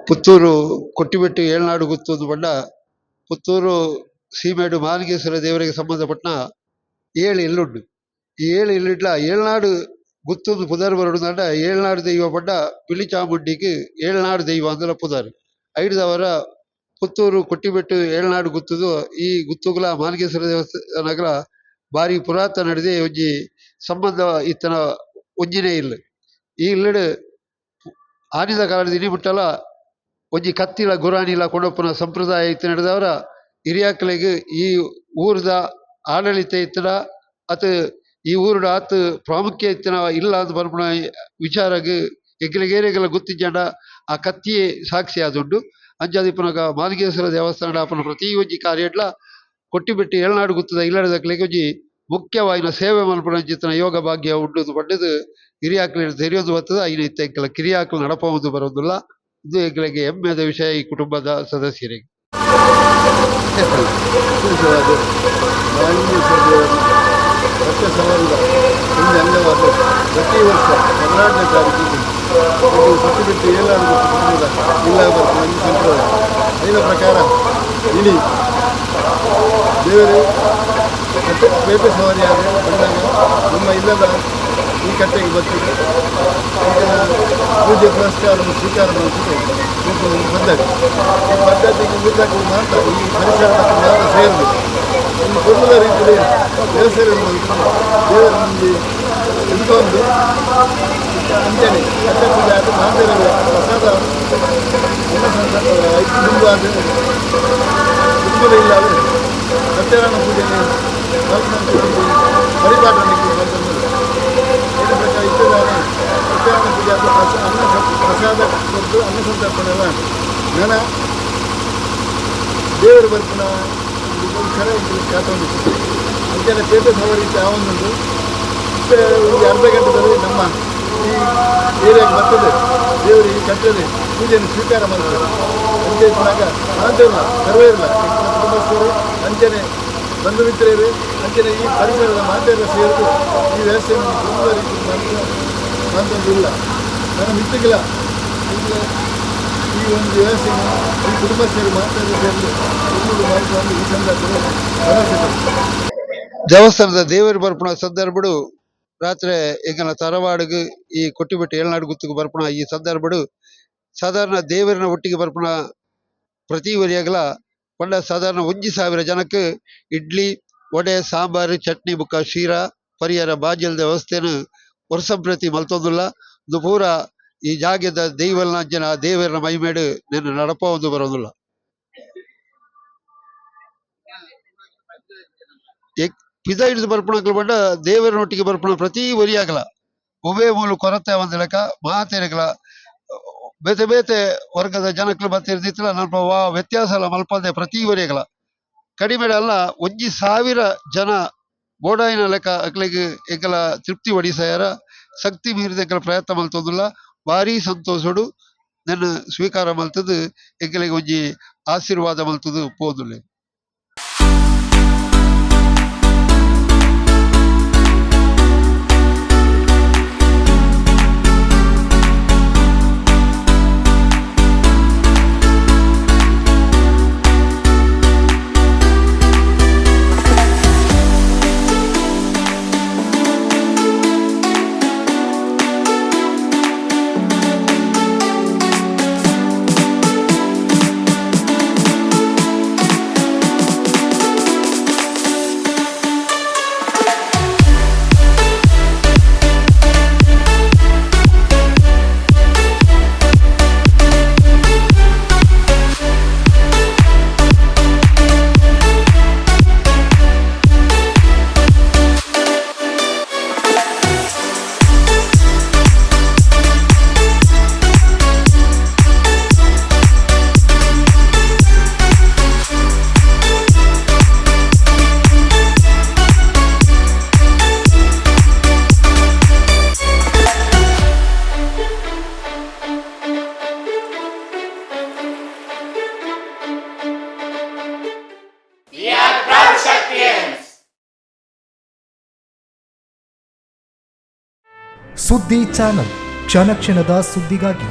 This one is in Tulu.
ಪುತ್ತೂರು ಕೊಟ್ಟಿಬೆಟ್ಟು ಏಳ್ನಾಡು ಗುತ್ತೊಂದು ಪಂಡ ಪುತ್ತೂರು ಸೀಮೆಡು ಮಾಲಿಂಗೇಶ್ವರ ದೇವರಿಗೆ ಸಂಬಂಧಪಟ್ಟ 7 ಇಲ್ಲುಂಡು. ಈ 7 ಇಲ್ಲುಡ್ಲ ಏಳ್ನಾಡು ಗುತ್ತೊಂದು ಪುದರ್ ಬರೊಡುಂಡ ಏಳ್ನಾಡು ದೈವ ಪಂಡ ಪಿಲಿಚಾಮುಂಡಿಗ್ ಏಳ್ನಾಡು ದೈವ ಅಂದಲ ಪುದರ್. ಐಡ್ದವರ ಪುತ್ತೂರು ಕೊಟ್ಟಿಬೆಟ್ಟು ಏಳ್ನಾಡು ಗುತ್ತುದು ಈ ಗುತ್ತುಗುಲ ಮಾಲಿಂಗೇಶ್ವರ ದೇವಸ್ಥಾನಗಳ ಬಾರಿ ಪುರಾತನ ನಡೆದೇ ಒಂಜಿ ಸಂಬಂಧ ಇತ್ತನ ಒಂಜಿನೇ ಇಲ್ಲು. ಈ ಇಲ್ಲುಡು ಆನಿದ ಕಾಲದ ಇನಿ ಮುಟ್ಟಲ ಒಂಜಿ ಕತ್ತಿಲ ಗುರಾಣಿಲ ಕೊಡಪುನ ಸಂಪ್ರದಾಯ ಇತ್ತು ನಡೆದವರ ಹಿರಿಯಾಕ್ಲೆಗ್ ಈ ಊರ್ದ ಆಡಳಿತ ಇತ್ತಡ ಅತ್ ಈ ಊರುಡು ಆತ್ ಪ್ರಾಮುಖ್ಯ ಇತ್ತಿನ ಇಲ್ಲ ಅಂದ್ ಪನ್ಪುನ ವಿಚಾರಗ್ ಎಂಕ್ಲೆಗೇರೆಗೆಲ ಗೊತ್ತಿಜ್ಜಂಡ ಆ ಕತ್ತಿಯೇ ಸಾಕ್ಷಿ ಆದುಂಡು. ಅಂಚಾದ್ ಇಪ್ಪುನಗ ಮಾಲಿಂಗೇಶ್ವರ ದೇವಸ್ಥಾನ ಆಪುನ ಪ್ರತಿ ಒಂಜಿ ಕಾರ್ಯಡ್ಲ ಕೊಟ್ಟಿಬೆಟ್ಟು ಏಳ್ನಾಡು ಗುತ್ತದ ಇಲ್ಲದಕ್ಲೆಗ್ ಒಂಜಿ ಮುಖ್ಯವಾಯಿನ ಸೇವೆ ಮಲ್ಪುನಂಚಿತ್ತಿನ ಯೋಗ ಭಾಗ್ಯ ಉಂಡು ಪಂಡುದು ಹಿರಿಯಾಕ್ಲೆಗ್ ತೆರಿಯೊಂದು ಬರ್ತದ. ಐನ ಇತ್ತೆ ಎಂಕಲ ಕಿರಿಯಾಕ್ಲು ನಡಪವೊಂದು ಬರೋದಿಲ್ಲ. ಇದು ಎಂಕ್ಲೆಗ್ ಹೆಮ್ಮೆದ ವಿಷಯ ಈ ಕುಟುಂಬದ ಸದಸ್ಯರಿಗೆ. ವಿಶೇಷವಾದ ಮಾಲಿಂಗೇಶ್ವರ ದೇವರ ಸತ್ಯ ಸವಾರಿದ ಒಂದು ಅಂಗವಾದ ಪ್ರತಿ ವರ್ಷ 12ನೇ ತಾರೀಕಿಗೆ ಕೊಟ್ಟಿಬೆಟ್ಟು ಏಳ್ನಾಡು ಕುಟುಂಬದ ಇಲ್ಲ ಬರ್ಪುನ ಒಂದು ಸಂಪ್ರದಾಯ. ಅದರ ಪ್ರಕಾರ ಇಡೀ ದೇವರು ಕಟ್ಟೆ ಪೇಪೆ ಸವಾರಿಯಾದ ಬಂದಾಗ ನಮ್ಮ ಇಲ್ಲದ ಈ ಕಟ್ಟೆಗೆ ಬರ್ತದೆ. ಪೂಜೆ ಪುರಸ್ಕಾರವನ್ನು ಸ್ವೀಕಾರ ಮಾಡ್ತದೆ ಒಂದು ಪದ್ಧತಿ. ಈ ಪದ್ಧತಿಗೆ ಊಟಕ್ಕೆ ಮಾತ್ರ ಈ ಪರಿಸರದ ಮಾತ್ರ ಸೇರಿದೆ ಒಂದು ಕುಟುಂಬದ ರೀತಿಯಲ್ಲಿ ದೇವಸ್ಥಾನ ದೇವರ ಮುಂದೆ ಇಟ್ಕೊಂಡು ಅಂಚನೆ ಕಟ್ಟೆ ಪೂಜೆ ಆದ ಮಾತ್ರ ಪ್ರಸಾದ ಅನ್ನ ಸಂತರ್ಪಣೆ ಕುಟುಂಬದ ಇಲ್ಲ ಸತ್ಯನಾರಾಯಣ ಪೂಜೆ ಪರಿಪಾಠ ಇದರ ಪ್ರಕಾರ ಇಟ್ಟಿದ್ದಾರೆ. ಸತ್ಯನಾರಾಯಣ ಪೂಜೆ ಆದ ಅನ್ನ ಪ್ರಸಾದ ಕೊಟ್ಟು ಅನ್ನ ಸಂತರ್ಪಣೆ ನನ್ನ ದೇವರು ಬರ್ಪುನ ಖರೆ ಕಾತೊಂದಿತ್ತು. ಅಂಚನೆ ಪೇಪೆ ಸವಾರಿ ಆವೊಂದುಂಡು. ಒಂದು ಅರ್ಧ ಗಂಟೆದಲ್ಲಿ ನಮ್ಮ ಈ ಏರಿಯಾಗೆ ಬರ್ತದೆ. ದೇವರು ಈ ಕಟ್ಟದೆ ಪೂಜೆಯನ್ನು ಸ್ವೀಕಾರ ಮಾಡ್ತದೆ. ಅಂಚೆ ಇಪ್ಪುನಾಗ ಮಾತೆಲ್ಲ ಸರ್ವೇ ಇರಲ್ಲ ಕುಟುಂಬಸ್ಥರು ಅಂಚನೆ ಬಂಧು ಮಿತ್ರರು ಅಂಚನೆ ಈ ಪರಿಸರದ ಮಾತೆಲ್ಲ ಸೇರಿದು ಈ ವ್ಯವಸ್ಥೆಯನ್ನು ಕುಟುಂಬ ರೀತಿ ಮಾತೊಂದಿಲ್ಲ. ನನ್ನ ಮಿತ್ರಗಳ ಈ ಒಂದು ವ್ಯವಸ್ಥೆಯನ್ನು ಈ ಕುಟುಂಬಸ್ಥರು ಮಾತೆಲ್ಲ ಸೇರಿದು ಕುಟುಂಬದ ಮಾಡಿಕೊಂಡು ಈ ಸಂದರ್ಭದಲ್ಲಿ ಭರವಸೆ. ದೇವಸ್ಥಾನದ ದೇವರು ಬರ್ಪುನ ಸಂದರ್ಭಡು ರಾತ್ರಿ ಎಂಕಲ್ನ ತರವಾಡಿಗೆ ಈ ಕೊಟ್ಟಿಬೆಟ್ಟು ಏಳ್ನಾಡು ಗುತ್ತುಗು ಬರ್ಪುನ ಈ ಸಂದರ್ಭಡು ಸಾಧಾರಣ ದೇವರಿನ ಒಟ್ಟಿಗೆ ಬರ್ಪುನ ಪ್ರತಿ ವರಿಯಾಗಲ ಪಂಡ ಸಾಧಾರಣ 1000 ಜನಕ್ಕೆ ಇಡ್ಲಿ ವಡೆ ಸಾಂಬಾರು ಚಟ್ನಿ ಬುಕ್ಕ ಶೀರಾ ಪರಿಹಾರ ಬಾಜಲ್ದ ವ್ಯವಸ್ಥೆನು ವರ್ಷಂಪ್ರತಿ ಮಲ್ತೊಂದುಲ್ಲ. ಇದು ಪೂರ ಈ ಜಾಗೆದ ದೈವಲ್ನ ಅಂಚನ ದೇವರನ ಮೈಮೇಡು ನೆನ್ನ ನಡಪವೊಂದು ಬರೋದಿಲ್ಲ. ಪಿದಯಿಡ್ದ್ ಬರ್ಪುನಕುಲು ಪಂಡ ದೇವರನೊಟ್ಟಿಗೆ ಬರ್ಪುನ ಪ್ರತಿ ಒರಿಯಾಗಲ ಒವ್ವೇ ಮೂಲು ಕೊರತೆ ಒಂದಿಲಕ ಮಾತೆರೆಗ್ಲ ಬೇತೆ ಬೇತೆ ವರ್ಗದ ಜನಕ್ಲು ಬತ್ತಿರ್ದಿತ್ತಲ ನಲ್ಪ ವಾ ವ್ಯತ್ಯಾಸ ಎಲ್ಲ ಮಲ್ಪಂದೆ ಪ್ರತಿ ಒರಿಯಾಗಲ ಕಡಿಮೆ ಅಲ್ಲ 1000 ಜನ ಬೋಡಾಯಿನ ಲೆಕ್ಕ ಅಕ್ಲೆಗ್ ಎಂಕಲ ತೃಪ್ತಿ ಒಡಿಸಾಯರ ಶಕ್ತಿ ಮೀರಿದ ಎಂಕಲ ಪ್ರಯತ್ನ ಮಲ್ತೊಂದುಲ್ಲ. ಭಾರಿ ಸಂತೋಷಡು ನೆನ್ ಸ್ವೀಕಾರ ಮಲ್ತದು ಎಂಕಲೆಗ್ ಒಂಜಿ ಆಶೀರ್ವಾದ ಮಲ್ತದು ಪೋದುಲ್ಲೆ. ಸುದ್ದಿ ಚಾನಲ್, ಕ್ಷಣ ಕ್ಷಣದ ಸುದ್ದಿಗಾಗಿ.